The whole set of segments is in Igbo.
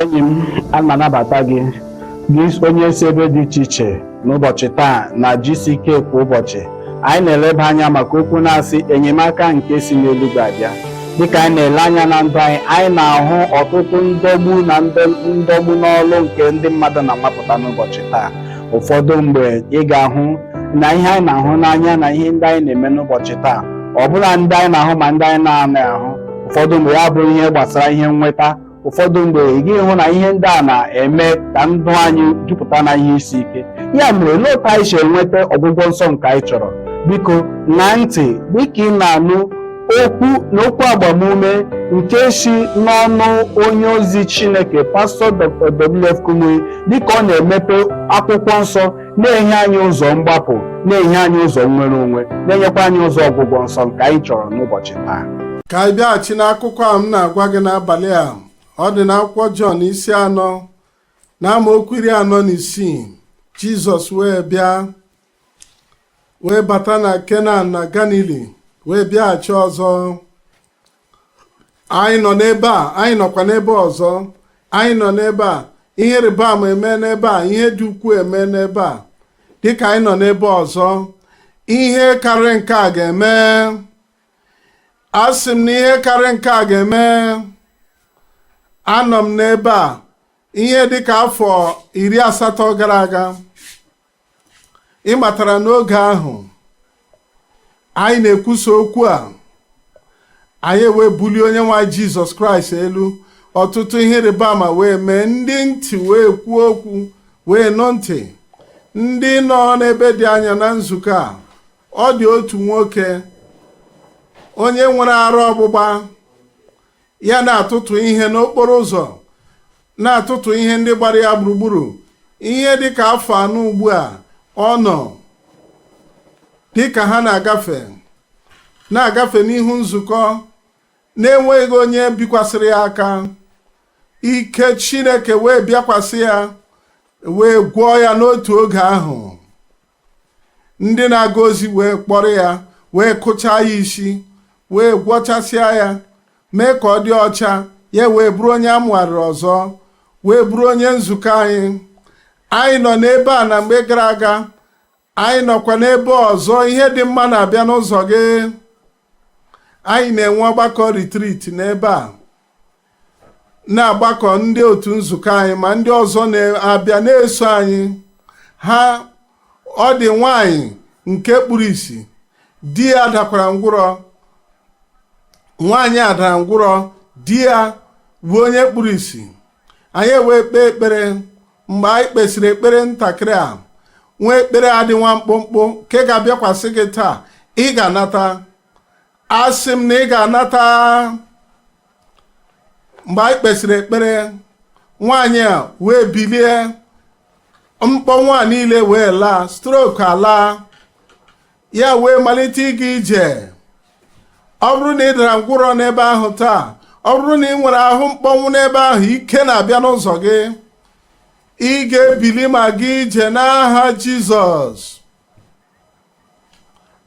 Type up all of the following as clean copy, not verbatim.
Enyi m, ana m anabata gị, gị onye si ebe dị iche iche n'ụbọchị taa na GCK. Kwa ụbọchị anyị na-eleba anya maka okwu na-asị enyemaka nke si n'eluigwe abịa. Dịka anyị na-ele anya na ndụ anyị, anyị na-ahụ ọtụtụ ndọgbu na ndọgbu n'ọlụ nke ndị mmadụ na-amapụta n'ụbọchị taa. Ụfọdụ mgbe ị ga-ahụ na ihe anyị na-ahụ n'anya na ihe ndị anyị na-eme n'ụbọchị taa, ọbụla ndị anyị na-ahụ ma ndị anyị na-anaghị ahụ, ụfọdụ mgbe ya bụrụ ihe gbasara ihe nnweta. Ụfọdụ mgbe ị gaghị hụ na ihe ndị a na-eme ka ndụ anyị jupụta na ihe isi ike. Ya mere, olee otu anyị si enweta ọgwụgwọ nsọ nke anyị chọrọ? Biko ṅaa ntị dịka ị na-anụ okwu na okwu agbamume nke si n'ọnụ onye ozi Chineke, Pastọ Dr. W.F. Kumuyi, dịka ọ na-emepe akwụkwọ nsọ, na-enye anyị ụzọ mgbapụ, na-enye anyị ụzọ nnwere onwe, na-enyekwa anyị ụzọ ọgwụgwọ nsọ nke anyị chọrọ n'ụbọchị taa. Ka anyị bịaghachi n'akụkọ a m na-agwa gị n'abalị a. Ọ dị n'akwụkwọ Jọn isi 4 na amaokwu 46. Jizọs wee bịa, wee bata na Kenan na Galili, wee bịaghachi ọzọ. Anyị nọ n'ebe a, anyị nọkwa n'ebe ọzọ. Anyị nọ n'ebe a, ihe ịrịba ama eme n'ebe a, ihe dị ukwuu eme n'ebe a. Dịka anyị nọ n'ebe ọzọ, ihe karịrị nke a ga-eme. Asị m na ihe karịrị nke a ga-eme. Anọ m n'ebe a ihe dịka afọ 80 gara aga. Ị matara n'oge ahụ anyị na-ekwusa okwu a, anyị wee bulie onye nwe anyị Jizọs Kraịst elu. Ọtụtụ ihe ịrịba ama wee mee, ndị ntị wee kwuo okwu, wee nụ ntị, ndị nọ n'ebe dị anya na nzukọ a. Ọ dị otu nwoke onye nwere arụ ọgbụgba. Ya na-atụtụ ihe n'okporo ụzọ, na-atụtụ ihe ndị gbara ya gburugburu. Ihe dịka afọ 4 ugbu a, ọ nọ dịka ha na-agafe na-agafe n'ihu nzukọ na-enweghị onye bikwasịrị ya aka. Ike Chineke wee bịakwasị ya, wee gwọọ ya n'otu oge ahụ. Ndị na-aga ozi wee kpọrọ ya, wee kụchaa ya isi, wee gwọchasịa ya, mee ka ọ dị ọcha. Ya wee bụrụ onye a mụgharịrị ọzọ, wee bụrụ onye nzukọ anyị. Anyị nọ n'ebe a na mgbe gara aga, anyị nọkwa n'ebe ọzọ. Ihe dị mma na-abịa n'ụzọ gị. Anyị na-enwe ọgbakọ retreat n'ebe a, na-agbakọ ndị otu nzukọ anyị ma ndị ọzọ na-abịa na-eso anyị ha. Ọ dị nwanyị nke kpuru isi, di ya dakwara ngwụrọ. Nwaanyị a dara ngwụrọ, di ya bụ onye kpuru isi. Anyị wee kpee ekpere. Mgbe anyị kpesịrị ekpere ntakịrị a, nwee ekpere a dị nwa mkpụmkpụ nke ga-abịakwasị gị taa, ị ga-anata. Asị m na ị ga-anata. Mgbe anyị kpesịrị ekpere, nwaanyị a wee bilie, mkpọnwụ a niile wee laa, stroke alaa, ya wee malite ịga ije. Ọ bụrụ na ị dara ngwụrọ n'ebe ahụ taa, ọ bụrụ na ị nwere ahụ mkpọnwụ n'ebe ahụ, ike na-abịa n'ụzọ gị. Ị ga-ebili ma gaa ije n'aha Jizọs.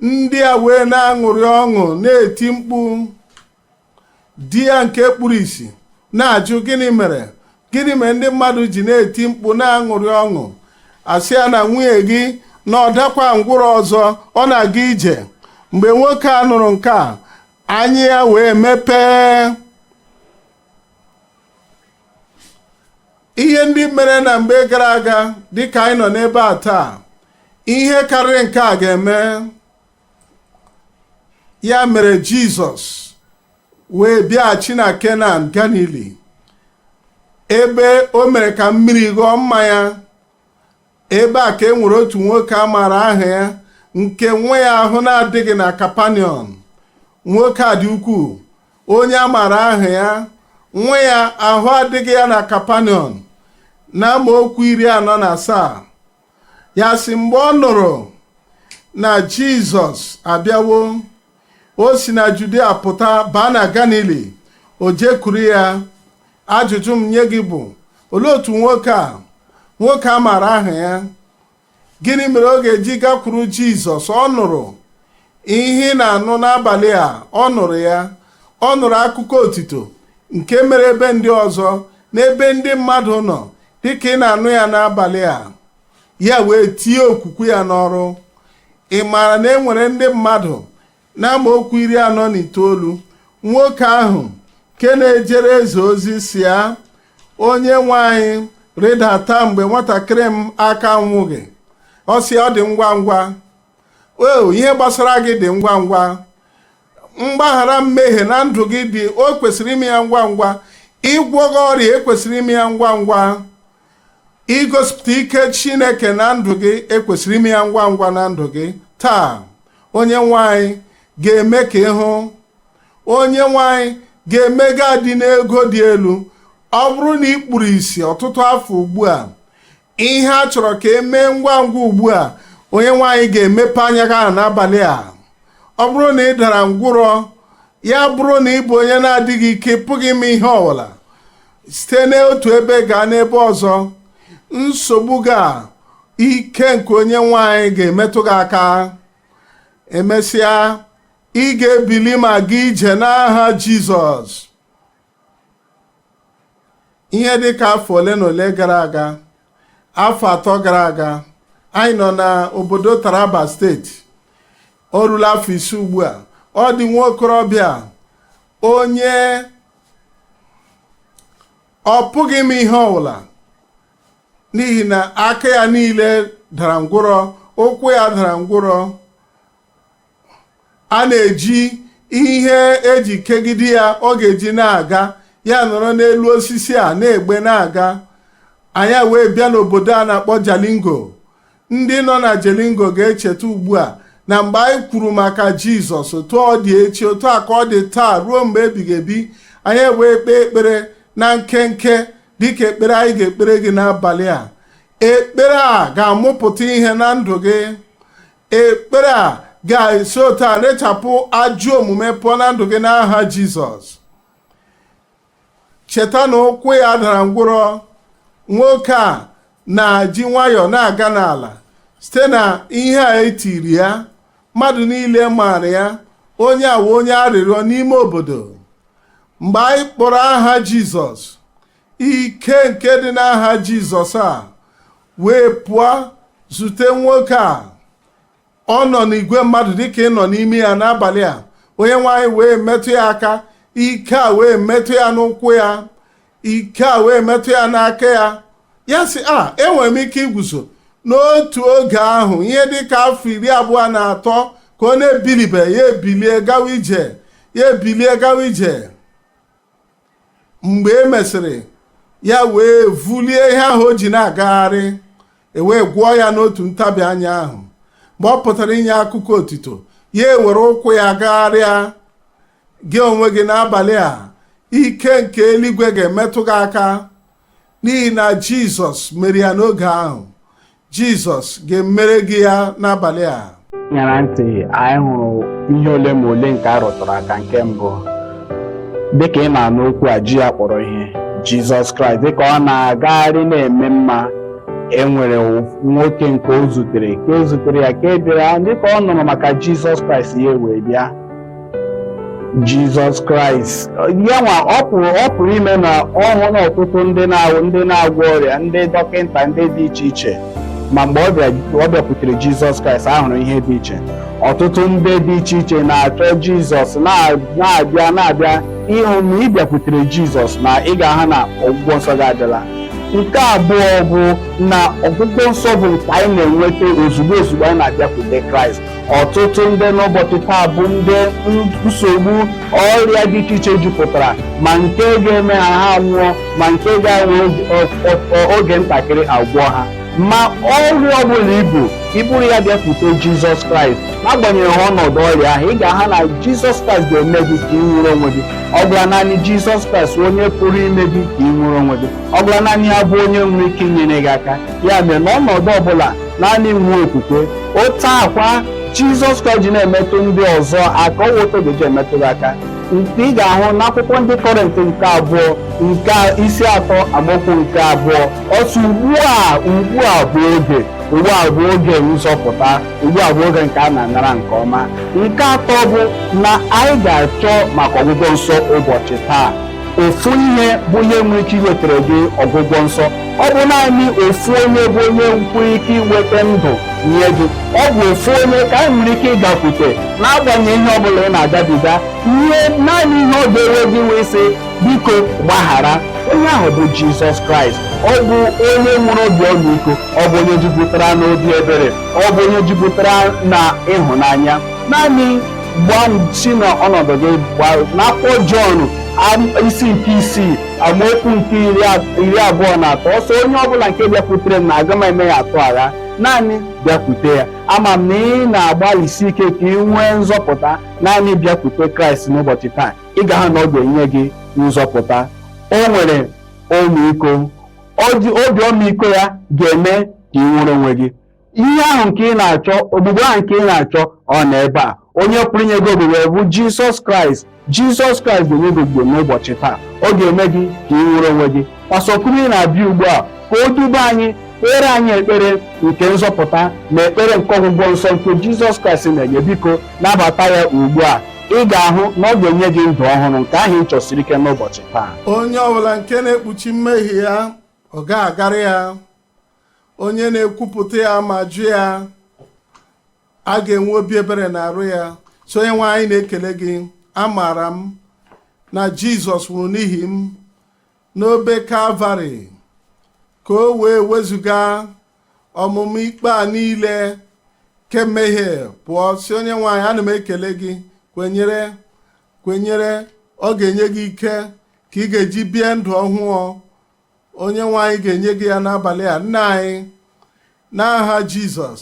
Ndị a wee na-aṅụrị ọṅụ, na-eti mkpu. Di ya nke kpuru isi na-ajụ, "Gịnị mere? Gịnị mere ndị mmadụ ji na-eti mkpu, na-aṅụrị ọṅụ?" Asị ya na nwunye gị na ọ dakwa ngwụrọ ọzọ, ọ na-aga ije. Mgbe nwoke a nụrụ nke a, anya ya wee mepee. Ihe ndị mere na mgbe gara aga, dịka anyị nọ n'ebe a taa, ihe karịrị nke a ga-eme. Ya mere Jizọs wee bịaghachi na Kenan Galili, ebe o mere ka mmiri ghọọ mmanya. Ebe a ka e nwere otu nwoke a maara aha ya, nke nwa ya ahụ na-adịghị na Kapaniọm. Nwoke a dị ukwuu, onye a maara aha ya, nwa ya ahụ adịghị ya na Kapaniọm. Na amaokwu 47, ya sị, mgbe ọ nụrụ na Jizọs abịawo, o si na Judia pụta baa na Galili, o jekwuru ya. Ajụjụ m nye gị bụ, olee otu nwoke a, nwoke a maara aha ya, gịnị mere ọ ga-eji gakwuru Jizọs? Ọ nụrụ ihe ị na-anụ n'abalị a. Ọ nụrụ ya. Ọ nụrụ akụkọ otito nke mere ebe ndị ọzọ. n'ebe ndị mmadụ nọ dịka ị na-anụ ya n'abalị a. Ya wee tie okwukwe ya n'ọrụ. Ị maara na e nwere ndị mmadụ n'amaokwu 49, nwoke ahụ nke na-ejere eze ozi si ya, "Onye nwe anyị, rịdata mgbe nwatakịrị m aka nwụghị." Ọ sị ọ dị ngwa ngwa. O ihe gbasara gị dị ngwa ngwa. Mgbaghara mmehie na ndụ gị dị, o kwesịrị ime ya ngwa ngwa. Ịgwọ gị ọrịa, ekwesịrị ime ya ngwa ngwa. Igosipụta ike Chineke na ndụ gị, ekwesịrị ime ya ngwa ngwa na ndụ gị taa. Onye nwe anyị ga-eme ka ịhụ. Onye nwe anyị ga-eme gị adị n'ego dị elu. Ọ bụrụ na ị kpuru isi ọtụtụ afọ ugbu a, ihe a chọrọ ka e mee ngwa ngwa ugbu a, onye nwe anyị ga-emepe anya gị ahụ n'abalị a. Ọ bụrụ na ị dara ngwụrọ, ya bụrụ na ị bụ onye na-adịghị ike, pụghị ime ihe ọbụla, site n'otu ebe gaa n'ebe ọzọ, nsogbu gị a, ike nke onye nwe anyị ga-emetụ gị aka. Emesịa, ị ga-ebili ma gaa ije n'aha Jizọs. Ihe dị ka afọ ole na ole gara aga, afọ 3 gara aga, anyị nọ n'obodo Taraba Steeti. O rula afọ 5 ugbu a. Ọ dị nwa okorobịa onye ọ pụghị ime ihe ọbụla n'ihi na aka ya niile dara ngwụrọ, ụkwụ ya dara ngwụrọ. A na-eji ihe eji kegide ya ọ ga-eji na-aga. Ya nọrọ n'elu osisi a na-egbe na-aga. Anyị wee bịa n'obodo a na-akpọ Jalingo. Ndị nọ na Jalingo ga-echeta ugbu a na mgbe anyị kwuru maka Jizọs, otu ọ dị echi, otu a ka ọ dị taa, ruo mgbe ebighị ebi. Anyị wee kpee ekpere na nkenke dịka ekpere anyị ga-ekpere gị n'abalị a. Ekpere a ga-amụpụta ihe na ndụ gị. Ekpere a ga-esi otu a rechapụ ajọ omume pụọ na ndụ gị n'aha Jizọs. Cheta na ụkwụ ya dara ngwụrọ. Nwoke a na-ji nwayọọ na-aga n'ala site na ihe a etiri ya. Mmadụ niile maara ya, onye a wụ onye arịrịọ n'ime obodo. Mgbe anyị kpọrọ aha Jizọs, ike nke dị n'aha Jizọs a wee pụọ zute nwoke a. Ọ nọ n'igwe mmadụ dịka ị nọ n'ime ya n'abalị a. Onye nwe anyị wee metụ ya aka. Ike a wee metụ ya n'ụkwụ ya. Ike a wee metụ ya n'aka ya. Ya sị, "A, enwere m ike iguzo." N'otu oge ahụ, ihe dịka afọ 23 ka ọ na-ebilibe, ya ebilie gawa ije. Ya ebilie gawa ije. Mgbe e mesịrị, ya wee vulie ihe ahụ o ji na-agagharị. E wee gwọọ ya n'otu ntabi anya ahụ. Mgbe ọ pụtara inye akụkọ otito, ya ewere ụkwụ ya gagharịa. Gị onwe gị n'abalị a, ike nke eluigwe ga-emetụ gị aka n'ihi na Jizọs mere ya n'oge ahụ. Jizọs ga-emere gị ya n'abalị a. Nyara ntị, anyị hụrụ ihe ole ma ole nke a rụtụrụ aka. Nke mbụ, dịka ị na-anụ okwu a, ji ya kpọrọ ihe. Jizọs Kraịst, dịka ọ na-agagharị na-eme mma, e nwere nwoke nke o zutere, ka e zutere ya, ka e bịara, dịka ọ nụrụ maka Jizọs Kraịst, ya wee bịa. Jizọs Kraịst ya nwa, ọ pụrụ ime na ọ hụ na ọtụtụ ndị na-agwọ ọrịa, ndị dọkịta, ndị dị iche iche, ma mgbe ọ bịakwutere Jizọs Kraịst, a hụrụ ihe dị iche. Ọtụtụ ndị dị iche iche na-achọ Jizọs, na-abịa na-abịa ịhụ na ị bịakwutere Jizọs na ị ga-ahụ na ọgwụgwọ nsọ gị abịala. Nke abụọ bụ na ọgwụgwọ nsọ bụ nke anyị na-enweta ozugbo ozugbo anyị na-abịakwute Kraịst. Ọtụtụ ndị n'ụbọchị taa bụ ndị nsogbu ọrịa dị iche iche jupụtara, ma nke ga-eme ha ha nwụọ, ma nke ga-enwe oge ntakịrị agwọ ha. Ma ọrịa ọbụla ibu iburu ya bịakwute Jizọs Kraịst, n'agbanyeghị ọnọdụ ọrịa ahụ, ị ga-ahụ na Jizọs Kraịst ga-eme gị ka ị nwere onwe gị. Ọ bụla naanị Jizọs Kraịst onye pụrụ ime gị ka ị nwere onwe gị. Ọ bụla naanị ya bụ onye nwere ike inyere gị aka. Ya mere, n'ọnọdụ ọbụla, naanị nwee okwukwe. Otu akwa Jizọs Kraịst ji na-emetụ ndị ọzọ aka, ọ wụtụ ga-eji emetụ gị aka. Nke ị ga-ahụ n'akwụkwọ Ndị Kọrịntị nke abụọ nke isi 3, amaokwu nke 2, ọsọ, "Ugbu a, ugbu a bụ oge, ugbu a bụ oge nzọpụta, ugbu a bụ oge nke a na-anara nke ọma." Nke atọ bụ na anyị ga-achọ maka ọgwụgwọ nsọ ụbọchị taa. Ofu ihe bụ ihe nwere ike iwetara gị ọgwụgwọ nsọ. Ọ bụ naanị ofu onye bụ onye nwere ike iweta ndụ nye gị. Ọ bụ ofu onye ka anyị nwere ike ịgakwute n'agbanyeghị ihe ọbụla ị na-agabiga. Ihe naanị ihe ọ ga-ewe gị wee sị, "Biko gbaghara." Onye ahụ bụ Jizọs Kraịst. Ọ bụ onye nwere obi ọmịiko, ọ bụ onye jupụtara n'obi ebere, ọ bụ onye jupụtara na ịhụnanya. Naanị gbansi na ọnọdụ gị n'akwụkwọ Jọn isi nke 6, amaokwu nke 23, ọsọ onye ọbụla nke bịakwutere m na aga m eme ya atụ agha. Naanị bịakwute ya. Ama m na ị na-agbalịsi ike ka ị nwee nzọpụta. Naanị bịakwute Kraịst n'ụbọchị taa, ị ga-ahụ na ọ ga-enye gị nzọpụta. O nwere ọmịiko. Obi ọmịiko ya ga-eme ka ị nwere onwe gị. Ihe ahụ nke ị na-achọ, ogbugbo ahụ nke ị na-achọ, ọ nọ ebe a. Onye pụrụ inye gị ogbugbo bụ Jizọs Kraịst. Jizọs Kraịst ga-enye gị ogbugbo n'ụbọchị taa. Ọ ga-eme gị ka ị nwere onwe gị. Pastor Kumuyi na-abịa ugbu a ka o duba anyị, kpere anyị ekpere nke nzọpụta na ekpere nke ọgwụgwọ nsọ nke Jizọs Kraịst na-enye. Biko nabata ya ugbu a. Ị ga-ahụ na ọ ga-enye gị ndụ ọhụrụ nke ahụ ị chọsiri ike n'ụbọchị taa. Onye ọbụla nke na-ekpuchi mmehie ya, ọ ga-agara ya. Onye na-ekwupụta ya ma jụ ya, a ga-enwe obi ebere na arụ ya. So onye nwe anyị, na-ekele gị. Amaara m na Jizọs nwụrụ n'ihi m n'obe Kalvarị ka o wee wezụga ọmụmụ ikpe a niile ke mmehie pụọ. Si onye nwe anyị, ana m ekele gị. Kwenyere, kwenyere, ọ ga-enye gị ike ka ị ga-eji bie ndụ ọhụụ. Onye nwe anyị ga-enye gị ya n'abalị a. Nna anyị, n'aha Jizọs,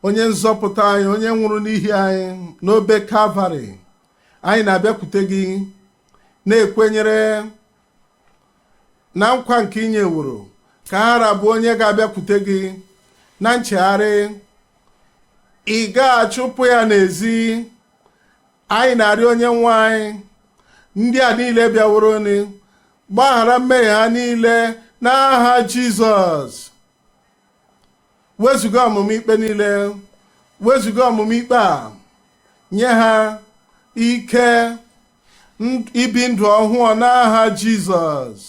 onye nzọpụta anyị, onye nwụrụ n'ihi anyị n'obe Kalvarị, anyị na-abịakwute gị, na-ekwenyere na nkwa nke ị nyeworo ka ha bụ onye ga-abịakwute gị na nchegharị, ị ga-achụpụ ya n'ezi. Anyị na-arịọ onye nwe anyị, ndị a niile bịaworo, gbaghara mmehie ha niile n'aha Jizọs. Wezụga ọmụmụ ikpe niile, wezụga ọmụmụ ikpe a, nye ha ike ibi ndụ ọhụụ n'aha Jizọs.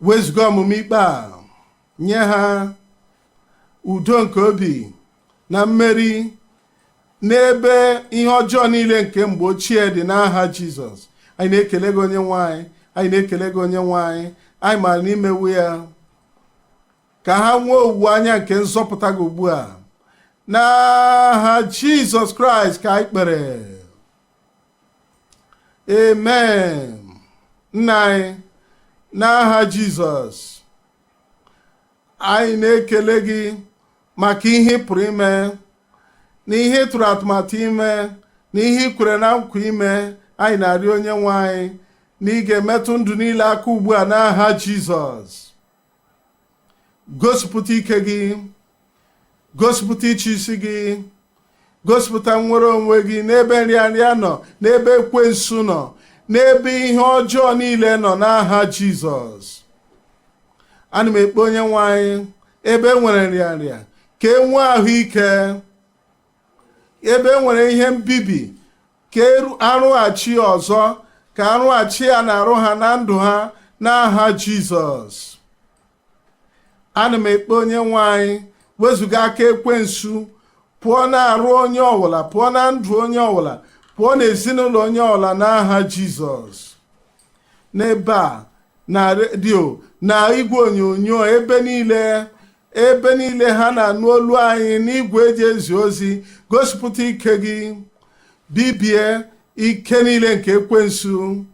Wezụga ọmụmụ ikpe a, nye ha udo nke obi na mmeri n'ebe ihe ọjọọ niile nke mgbe ochie dị n'aha Jizọs. Anyị na-ekele gị, onye nwe anyị. Anyị na-ekele gị, onye nwe anyị. Anyị maara n'imewu ya ka ha nwee owuwe anya nke nzọpụta gị ugbu a. N'aha Jizọs Kraịst ka anyị kpere, amen. Nna anyị, n'aha Jizọs, anyị na-ekele gị maka ihe ị pụrụ ime na ihe ị tụrụ atụmatụ ime na ihe ị kwere na nkwa ime. Anyị na-arịọ onye nwe anyị na ị ga-emetụ ndụ niile aka ugbu a n'aha Jizọs. Gosipụta ike gị, gosipụta ịchị isi gị, gosipụta nnwere onwe gị n'ebe nrịanrịa nọ, n'ebe ekwensu nọ, n'ebe ihe ọjọọ niile nọ n'aha Jizọs. Ana m ekpe, onye nwe anyị, ebe e nwere nrịanrịa, ka e nwee ahụike. Ebe e nwere ihe mbibi, ka arụghachi ọzọ, ka arụghachi ya na-arụ ha na ndụ ha n'aha Jizọs. Ana m ekpe, onye nwe anyị, wezụga aka ekwensu pụọ na-arụ onye ọbụla, pụọ na ndụ onye ọbụla, pụọ n'ezinụlọ onye ọbụla n'aha Jizọs. N'ebe a, na redio, na igwe onyonyo, ebe niile, ebe niile ha na-anụ olu anyị n'igwe eji ezi ozi, gosipụta ike gị, bibie ike niile nke ekwensu.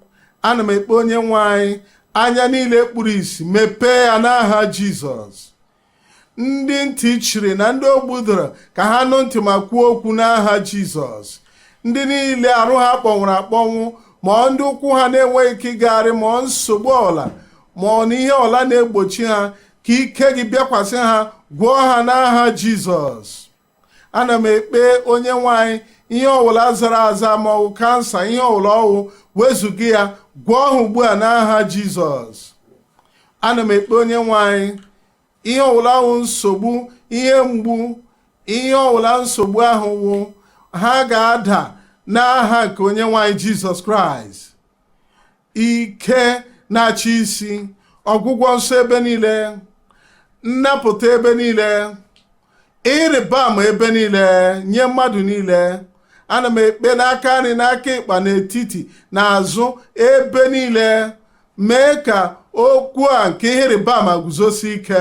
Ana m ekpe, onye nwe anyị, anya niile kpuru isi, mepee ya n'aha Jizọs. Ndị ntị chiri na ndị ogbudoro, ka ha nụ ntị ma kwuo okwu n'aha Jizọs. Ndị niile arụ ha kpọnwụrụ akpọnwụ, ma ọ ndị ụkwụ ha na-enweghị ike ịgagharị, ma ọ nsogbu ọla, ma ọ na ihe ọla na-egbochi ha, ka ike gị bịakwasị ha, gwọọ ha n'aha Jizọs. Ana m ekpe, onye nwe anyị, ihe ọbụla zara aza, ma ọ bụ kansa, ihe ọbụla ọwụ, wezụga ya, gwọọ ha ugbu a n'aha Jizọs. Ana m ekpe, onye nwe anyị, ihe ọbụla wụ nsogbu, ihe mgbu, ihe ọbụla nsogbu ahụ wụ, ha ga-ada n'aha nke onye nwe anyị Jizọs Kraịst. Ike na-achị isi, ọgwụgwọ nsọ ebe niile, nnapụta ebe niile, ịrịba ama ebe niile nye mmadụ niile. Ana m ekpe n'aka nri, n'aka ịkpa, n'etiti, n'azụ, ebe niile. Mee ka okwu a nke ihe ịrịba ama guzosi ike.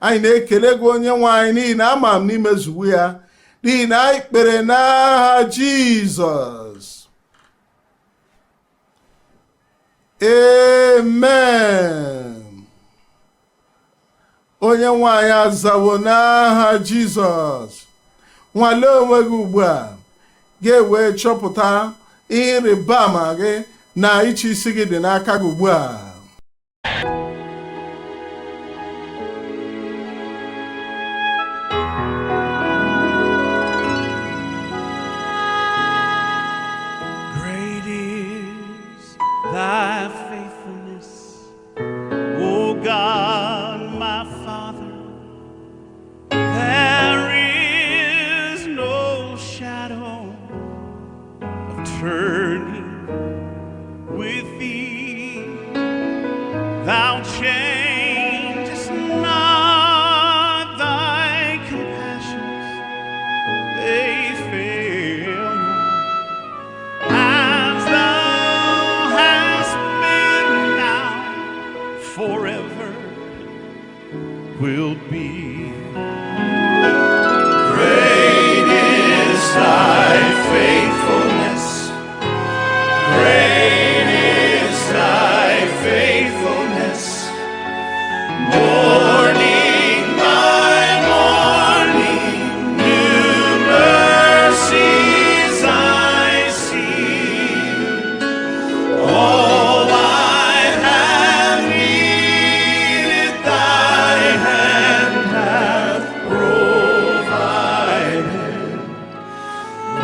Anyị na-ekele gị, Onye nwe anyị, n'ihi na ama m na i mezuwo ya, n'ihi na anyị kpere n'aha Jizọs, amen. Onye nwe anyị azawo n'aha Jizọs. Nwalee onwe gị ugbu a, ga-ewee chọpụta ihe ịrịba ama gị na ịchị isi gị dị n'aka gị ugbu a. Great is thy faithfulness, O God, my Father. There is no shadow of turning with thee. Thou changest not thy compassions, they fail not. As thou hast been now, forever wilt be. Great is thy faithfulness. Great is thy faithfulness. Morning by morning, new mercies I see. All I have needed, thy hand hath provided.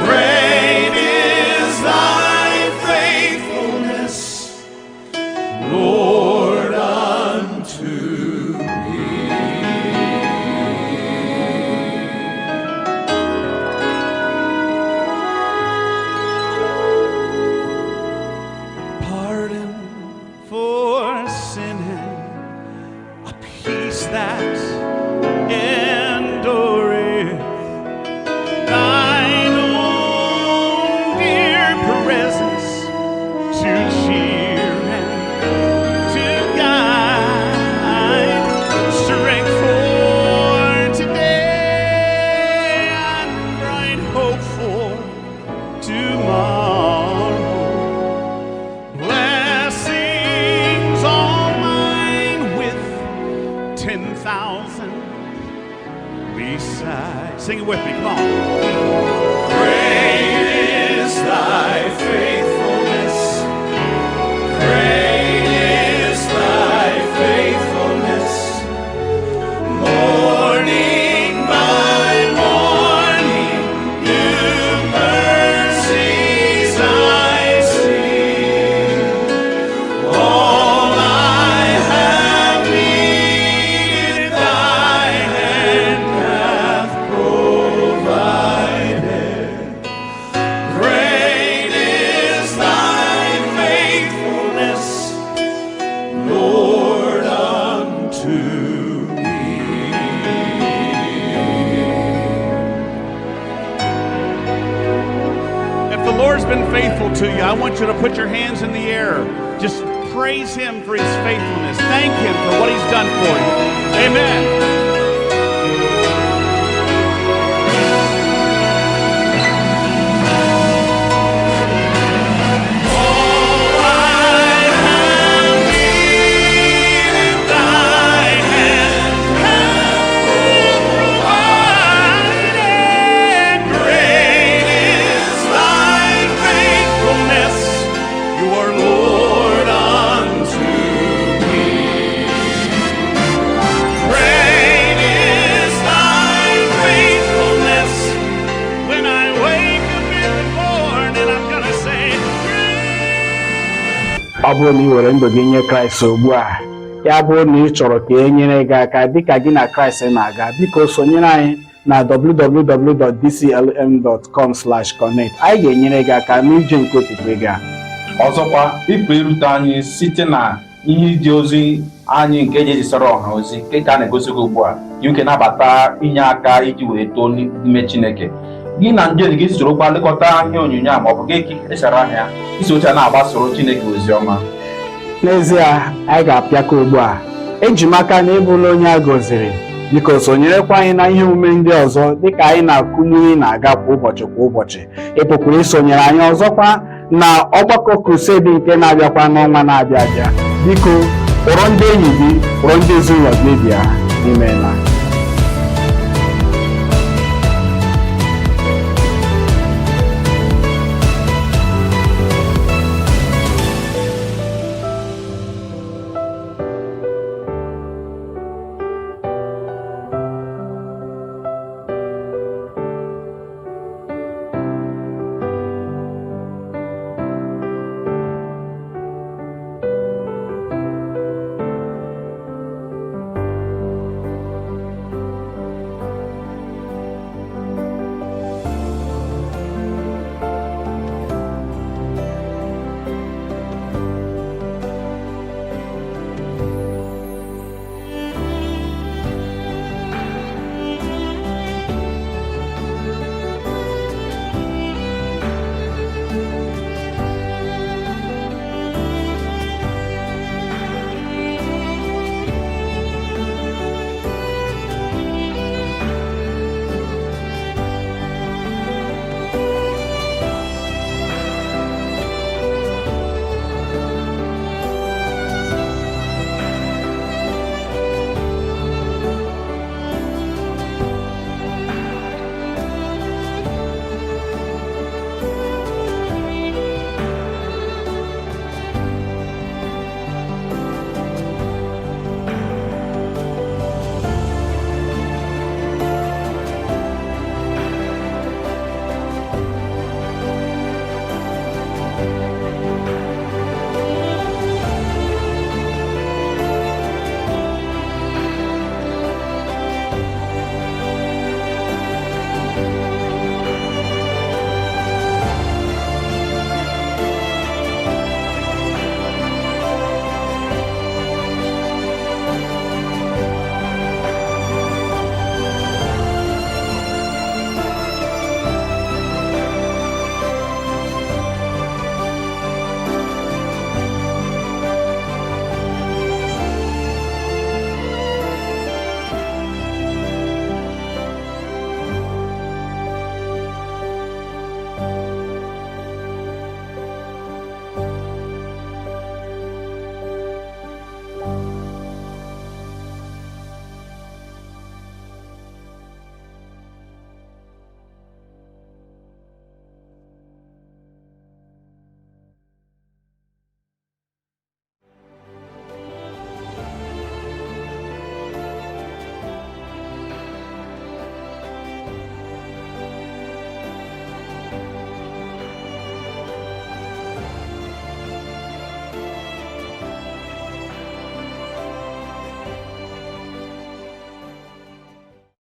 Great is thy faithfulness, Lord, unto me. Pardon for sin and a peace that endureth. Thine own dear presence to cheer and to guide, strength for today and bright hope for tomorrow. Blessings all mine with 10,000 beside. Sing it with me, come on. Great is thy faithfulness. Great is thy faithfulness. Morning by morning, new mercies I see. All I have needed, thy hand hath provided. Great is thy faithfulness, Lord, unto me. If the Lord's been faithful to you, I want you to put your hands in the air. Just praise him for his faithfulness. Thank him for what he's done for you. Amen. All I have needed, thy hand hath provided. Great is thy faithfulness, you are Lord unto me. Great is thy faithfulness. When I wake up in the morning, I'm gonna say, Ọ bụrụ na ị were ndụ gị nye Kraịst ugbu a, ya bụrụ na ị chọrọ ka e nyere gị aka dịka gị na Kraịst na-aga, biko sonyere anyị na www.dclm.com/connect. Anyị ga-enyere gị aka n'ije nke okwukwe gị a. Ọzọkwa, ị pụrụ irute anyị site na ihe iji ozi anyị nke eji ejisara ọha ozi nke ka a na-egosi gị ugbu a ka ike nabata inye aka iji wee too n'ime Chineke. Gị na ndị enyi gị sorokwa lekọta ihe onyonyo a maọbụ gị kesara ha isi oche a na-agbasoro Chineke ozi ọma. N'ezie, anyị ga-apịakọ ugbu a. Eji m aka na ịbụla onye a gọziri. Biko sonyerekwa anyị na ihe omume ndị ọzọ dịka anyị na-akụmiri na-aga kwa ụbọchị kwa ụbọchị. Ị pụkwara isonyere anyị ọzọkwa na ọgbakọ crusade nke na-abịakwa n'ọnwa na-abịa abịa. Biko, kpọrọ ndị enyi gị, kpọrọ ndị ezinụlọ gị bịa. Imeela.